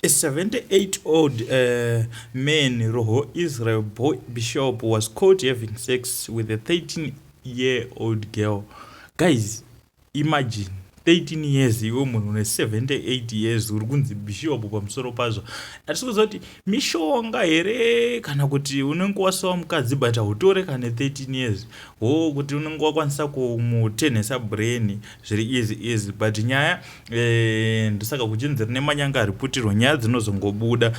A 78-old man, Roho Israel Bishop, was caught having sex with a 13-year-old girl. Guys, imagine 13 years, iwe munhu une 78 years, uri kunzi bishop. Pamusoro pazvo, hatisi kuziva kuti mishonga here kana kuti unenge wasiwa mukadzi, but hautore kane 13 years ho kuti unenge wakwanisa kumutenhesa brain zviri easy easy. But nyaya ndosaka kuchinzi rine manyanga ariputirwa, nyaya dzinozongobuda.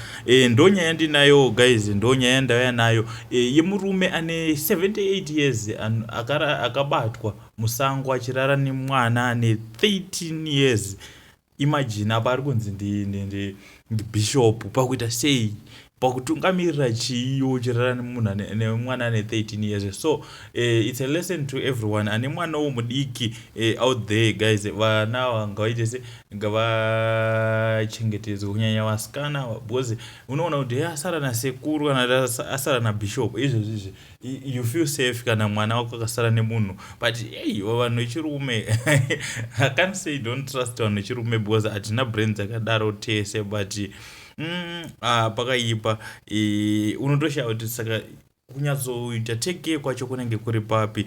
Ndo nyaya ndinayo, guys, ndo nyaya ndauya nayo yemurume ane 78 years akabatwa musango achirara nemwana ane 13 years. Imagine, apa ari kunzi ndibishop. Pakuita sei? Pakutungamirira chiiwo uchirara nemunhu nemwana ane 13 years? So it's a lesson to everyone ane mwanawo mudiki out there. Guys, vana ngavaite se ngavachengetedzwe, kunyanya vasikana, because unoona kuti he asara nasekuru kana asara nabishop. Izvezvi izvi you feel safe kana mwana wako akasara nemunhu, but ei, vanhu vechirume, I can't say don't trust vanhu vechirume because hatina brain dzakadaro tese, but pakaipa. Unotoshaya kuti saka kunyatsoita take care kwacho kunenge kuri papi.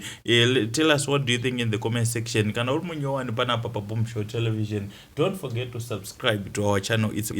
Tell us what do you think in the comment section. Kana uri munyowani panapa paBombshow Television, don't forget to subscribe to our channel. It's